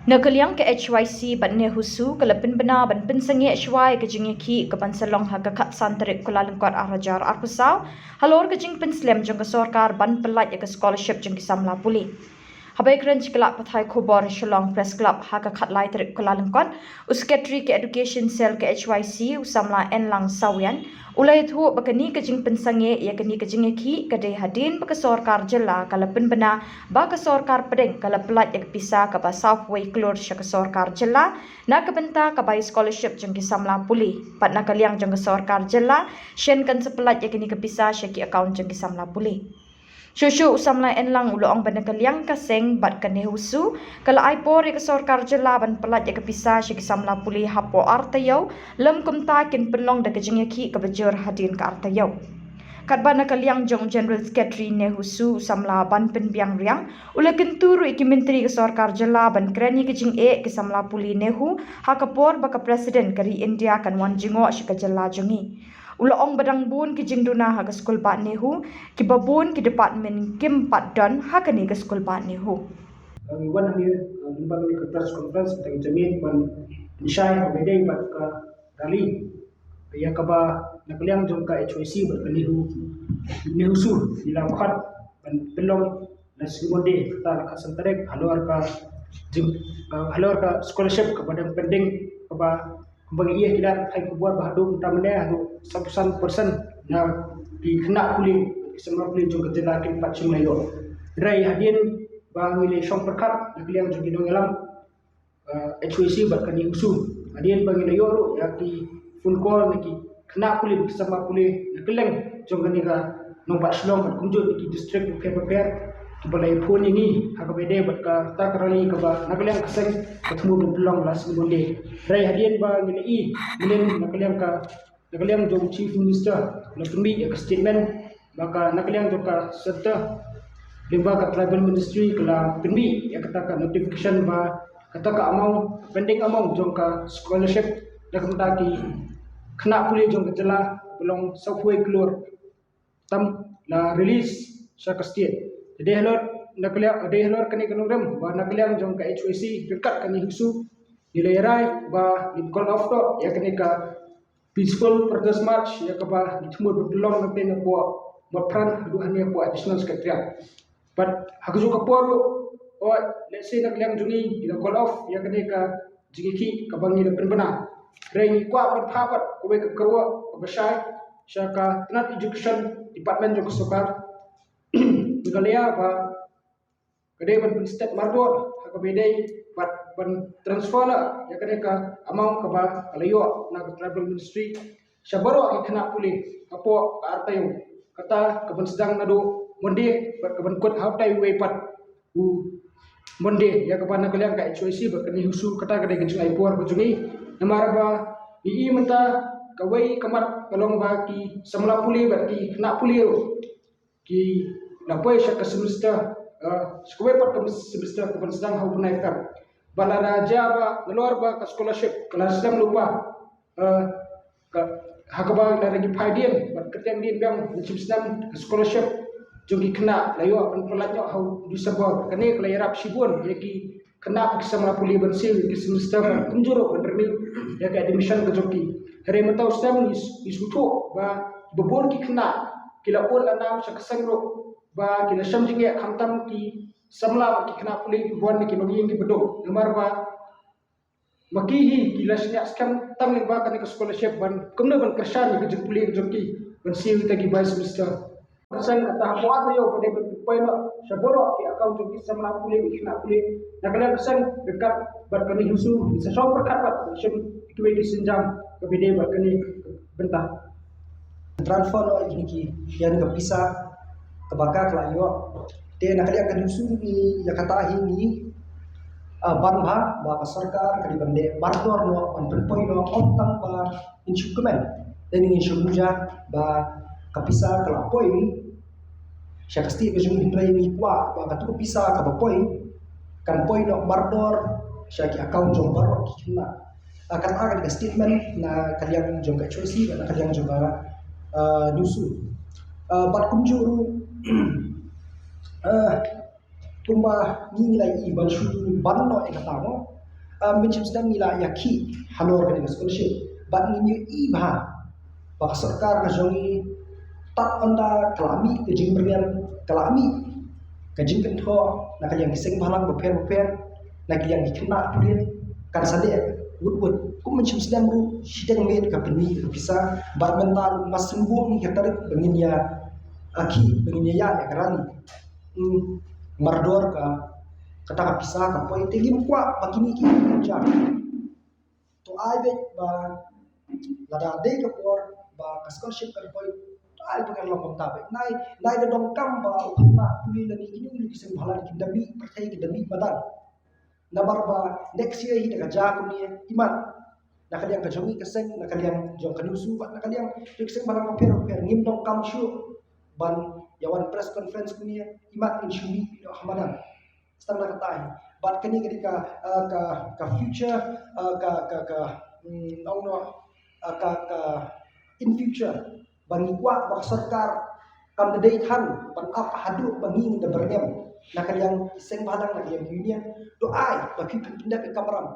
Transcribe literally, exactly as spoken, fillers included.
Na ka liang ka H Y C bad NEHUSU ka la pynbna ban pynsangeh shuwa ïa ka jingïakhih ka ban sa long ha ka khatsan tarik Kyllalyngkot arhajar arphew saw halor ka jingpynslem jong ka sorkar ban pyllait ïa ka scholarship jong ki samla pule. Haba ïakren sha ki lad pathai khubor ha Shillong Press Club ha ka khatlai tarik Kyllalyngkot, u Secretary ka Education Cell ka H Y C, u samla Enlang Sawian, u la ïathuh ba kane ka jingpynsangeh ïa kane ka jingïakhih ka dei hadien ba ka sorkar jylla ka la pynbna ba ka sorkar pdeng ka la pyllait ïa ka pisa kaba sawphew wei klur sha ka sorkar jylla na ka bynta ka bai scholarship jong ki samla pule. Bad na ka liang jong ka sorkar jylla, shen kan sa pyllait ïa kane ka pisa sha ki account jong ki samla pule. Shuh shuh u samla Enlang u la ong ba na ka liang ka seng bad ka NEHUSU ka la ai por ïa ka sorkar jylla ban pyllait ïa ka pisa sha ki samla pule hapoh ar taïew, lym kumta kin pynlong da ka jingïakhih kaba jur hadien ka ar taïew. Katba na ka liang jong u General Secretary NEHUSU, u samla Banpynbiang Riang, u la kyntu ruh ïa ki myntri ka sorkar jylla ban kren ïa ka jingeh ki samla pule NEHU ha ka por ba ka President ka ri India kan wan jngoh sha ka jylla jong ngi. U la ong ba dang bun ki jingduna ha ka skul bah NEHU, kiba bun ki department kim pat don ha kane ka skul bah NEHU. Ngi wan hangne, uh, lyngba kane ka press conference, kata ka jingeh ban pynshai ha kaba ïadei bad ka rally ïa kaba na ka liang jong ka H Y C bad ka NEHU, NEHUSU, ngi la khot ban pynlong na sngi Monday, kata la khatsan tarik, halor ka jing, uh, halor ka scholarship kaba dang pending, kaba, kaba ngi ïa ki lad pathai khubor ba haduh mynta mynne haduh sawphew san percent na ki khynnah pule, ki samla pule jong ka jylla kim pat shym la ïoh. Hynrei hadien ba ngi la shong pyrkhat na ka liang jong ki nongïalam, uh, H Y C bad ka NEHUSU, hadien ba ngi la ïoh ruh ïa ki phone call na ki khynnah pule, ki samla pule na kylleng jong kane ka nongbah Shillong bad kumjuh na ki district bapher bapher, kiba la ïa phone ïa ngi ha kaba ïadei bad kata ka rally kaba na ka liang ka seng ka thmu ban pynlong la sngi Monday. Hynrei hadien ba ngi la ïohi mynnin na ka liang ka, na ka liang jong u Chief Minister, u la pynmih ïa ka statement ba ka na ka liang jong ka centre lyngba ka Tribal Ministry ka la pynmih ïa kata ka notification ba kata ka amount, pending amount jong ka scholarship na ka bynta ki khynnah pule jong ka jylla ka long sawphew wei klur tam la release sha ka state. Te dei halor, na ka liang, dei halor kane ka nongrim ba na ka liang jong ka H Y C ryngkat ka NEHUSU, ngi la ïa rai ba ngin call off noh ïa kane ka peaceful protest march ïa kaba ngi thmu ban pynlong na pdeng hapoh Motphran haduh hangne hapoh Additional Secretariat. Bad ha kajuh ka por ruh, oh, let's say na ka liang jong ngi, ngi la call off ïa kane ka jingïakhih kaba ngi la pynbna. Hynrei ngi kwah ban phah pat kawei ka kyrwoh kaba shai sha ka tnat Education Department jong ka sorkar Meghalaya ba ka dei ban pynstep mardor ha kaba ïadei bad ban transfer noh ïa kane ka amount kaba ka la ïoh na ka Tribal Ministry sha baroh ki khynnah pule hapoh ka ar taïew. Kata ka ban sdang naduh Monday bad ka ban kut ha utai uwei pat u Monday, ïa kaba na ka liang ka H Y C bad ka NEHUSU, kata ka dei ka jingai por ka jong ngi. Namar ba ngi i mynta kawei ka mat ka long ba ki samla pule bad ki khynnah pule ruh ki la poi sha ka semester, eh, sha kawei pat ka semester ka ban sdang ha u bnai Feb. Bad lada jia ba nalor ba ka scholarship ka la slem lypa, eh, ka, ha kaba lada ngi phai dien bad kyrteng dien biang mynshem snem ka scholarship jong ki khynnah la ïoh ban pyllait noh ha u December. Kane ka la ïarap shibun ïa ki khynnah ki samla pule ban siew ïa ki semester bad kumjuh ruh ban renew ïa ka admission ka jong ki. Hynrei mynta u snem ngi, ngi sngewthuh ba bun ki khynnah ki la ud la nam sha ka seng ruh ba ki la shem jingeh, khamtam ki samla bad ki khynnah pule kiba wan na ki longïing kiba duk. Namar ba ma ki hi ki la shaniah skhem tang lyngba kane ka scholarship ban kumno ban kyrshan ïa ka jingpule ka jong ki ban siew ïa kita ki bai semester. Ka seng kata hapoh ar taïew ka dei ban pynpoi noh sha baroh ki account jong ki samla pule, ki khynnah pule. Na ka liang ka seng ryngkat bad ka NEHUSU, ngi sa shong pyrkhat bad shim kiwei ki sienjam kaba ïadei bad kane ka bynta. Transfer noh ïa kine ki, ïa kane ka pisa kaba ka la ïoh. Te na ka liang ka NEHUSU ngi ïa kata hi ngi, ah, ban bha ba ka sorkar ka dei ban leh mardor noh ban pynpoi noh, ym tang ba ngin shu kmen. Te ngin shu buh ja ba ka pisa ka la poi sha ka state ka jong ngi, hynrei ngi kwah ba katu ka pisa kaba poi kan poi noh mardor sha ki account jong baroh ki khynnah. Ah, kata ka dei ka statement na ka liang jong ka H Y C bad na ka liang jong ka, ah, NEHUSU. Ah, bad kumjuh ruh, ah, kumba ngi la ïohi ban shu ban noh ïa kata mo. Mynshwa sdang ngi la ïa ki halor kane ka scholarship bad ngi ïohi bha ba ka sorkar ka jong ngi tad ynda ka la mih ka jingpyrkhat, ka la mih ka jingkynthoh na ka liang ki seng bhalang bapher bapher, na ka liang ki khynnah pule, kan sa dei wut wut. Kum mynshwa sdang ruh shiteng miet ka pynmih ka pisa bad mynta ruh ma sngewbha ngi ka tarik ba ngin ïa aki ba ngin ïa ïa ka rally. Hmm, mardor ka kata ka pisa ka poi te ngim kwah ba kine ki jam. To ai beit ba lada dei ka por ba ka scholarship ka poi, to ai ba ka long kumta beit. Nai nai da donkam ba u khynnah pule lane kine ki seng bhalang kin da mih pyrthei kin da mih madan. Namar ba next year hi da ka jia kumne imat na ka liang ka jong ngi ka seng, na ka liang jong ka NEHUSU bad na ka liang ki seng bhalang bapher bapher ngim donkam shuh ban ïa wan press conference kumne imat ngin shu mih noh ha madan. Stang na kata hi bad kane ka dei ka, uh, ka, ka future, uh, ka, ka, ka, mm, ong noh, uh, ka, ka in future ba ngi kwah ba ka sorkar kam da dei than ban ap haduh ba ngi da byrngem na ka liang ki seng bhalang na ka liang union. To ai ba ki pynpyndah ka kamram